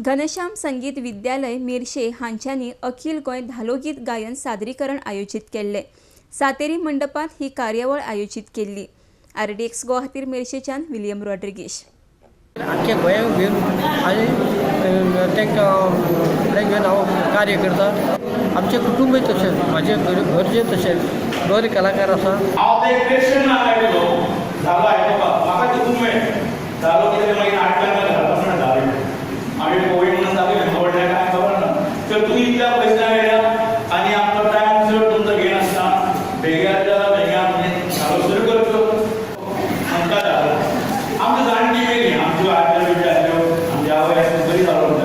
घनश्याम संगीत विद्यालय मेरशे हांच्यांनी अखिल गोंय धालोगीत गायन सादरीकरण आयोजीत केल्लें. सातेरी मंडपांत ही कार्यावळ आयोजीत केल्ली. आरडीएक्स गोवा खातीर मेरशेच्यान विलियम रॉड्रिगीश. आख्ख्या गोंयांक घेवन आनी तांकां फुडें घेवन हांव कार्य करता. आमचें कुटुंबय तशेंच, म्हाजें घरचें तशेंच बरे कलाकार आसा. हांव ते क्वेश्चन ना आयकलो धालो आयकुपाक म्हाका चिंतूंक मेळ्ळें धालो कितें. मागीर आठव्यान घरा पसून धालो आमी कोवीड म्हणून जाले, व्हडल्या कांय खबर ना. तर तुमी इतल्या पयस मेळ्ळ्या आनी आमचो टायम चड तुमचो घेयनासतना बेगिनातल्या बेगीन म्हणजे धालो सुरू करचो. आमकां धालो आमची जाणटी मेली, आमच्यो आजयो बिजयो आसल्यो, आमची आवय आसली, बरी धालो.